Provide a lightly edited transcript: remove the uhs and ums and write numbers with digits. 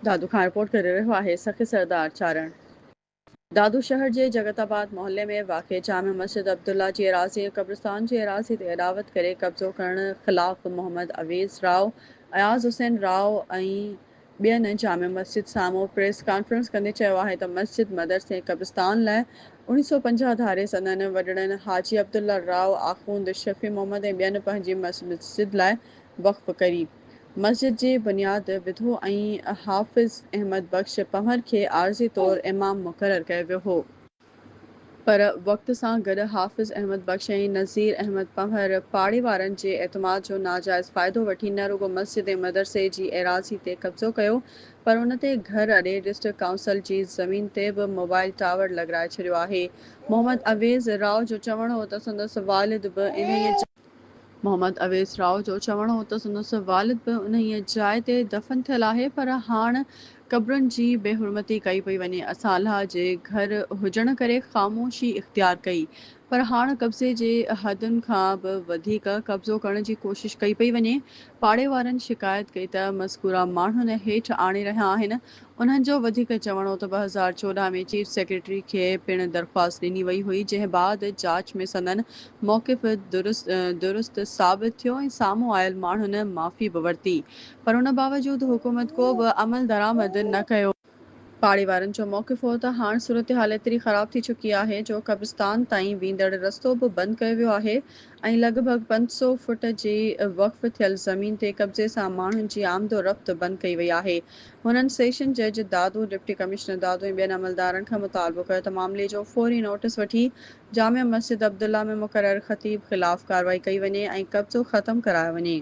دادو کان رپورٽ ڪري رهيو آهي سخي سردار چارڻ. دادو شهر جي جڳت آباد محلي ۾ واقع جامع مسجد عبدالله جي ايراضي ۽ قبرستان جي ايراضي تي اڏاوت ڪري قبضو ڪرڻ خلاف محمد اويس راء، اياز حسين راء ۽ ٻين جامع مسجد سامهون پريس ڪانفرنس ڪندي چيو آهي ته مسجد، مدرسي ۽ قبرستان لاء 1950 ڌاري سندن وڏڙن حاجي عبدالله راء، آخوند شفيع محمد ۽ ٻين پنهنجي مسجد لاء وقف ڪري مسجد جي بنياد وڌو ۽ حافظ احمد بخش پنهور کي عارضي طور امام مقرر ڪيو ويو هو. پر وقت سان گڏ حافظ احمد بخش ۽ نذير احمد پنهور پاڙي وارن جي اعتماد جو ناجائز فائدو وٺي نه رڳو مسجد ۽ مدرسي جي ايراضي تي قبضو ڪيو پر ان تي گهر اڏي ڊسٽرڪٽ ڪائونسل جي زمين تي به موبائل ٽاور لڳرائي ڇڏيو آهي. محمد اويس راء جو چوڻ هو ته سندس والد به انهيء محمد اويس راء جو چوڻ هو ته سندس والد به انهيء جاء تي دفن ٿيل آهي پر هاڻ قبرن جي بي حرمتي ڪئي پئي وڃي، اسان الله جي گهر هجڻ ڪري خاموشي اختيار ڪئي پر هاڻ قبضي جي حدن کان به وڌيڪ قبضو ڪرڻ جي ڪوشش ڪئي پئي وڃي، پاڙي وارن شڪايت ڪئي ته مذڪوره ماڻهن هيٺ آڻي رهيا آهن، انهن جو وڌيڪ چوڻ هو ته 2014 ۾ چيف سيڪريٽري کي پڻ درخواست ڏني وئي هئي جنهن بعد جاچ ۾ سندن موقف درست ثابت ٿيو ۽ سامهون آيل ماڻهن معافي به ورتي پر ان باوجود حڪومت ڪو به عملدرآمد نه ڪيو. پاڙي وارن جو موقف هو ته هاڻ صورتحال ايتري خراب ٿي چڪي آهي جو قبرستان تائين ويندڙ رستو به بند ڪيو ويو آهي ۽ لڳ ڀڳ 500 فٽ جي وقف ٿيل زمين تي قبضي سان ماڻهن جي آمد و رفت بند ڪئي وئي آهي. هنن سيشن جج دادو، ڊپٽي ڪمشنر دادو ۽ ٻين عملدارن کان مطالبو ڪيو ته معاملي جو فوري نوٽيس وٺي جامع مسجد عبدالله ۾ مقرر خطيب خلاف ڪارروائي ڪئي وڃي ۽ قبضو ختم ڪرايو وڃي.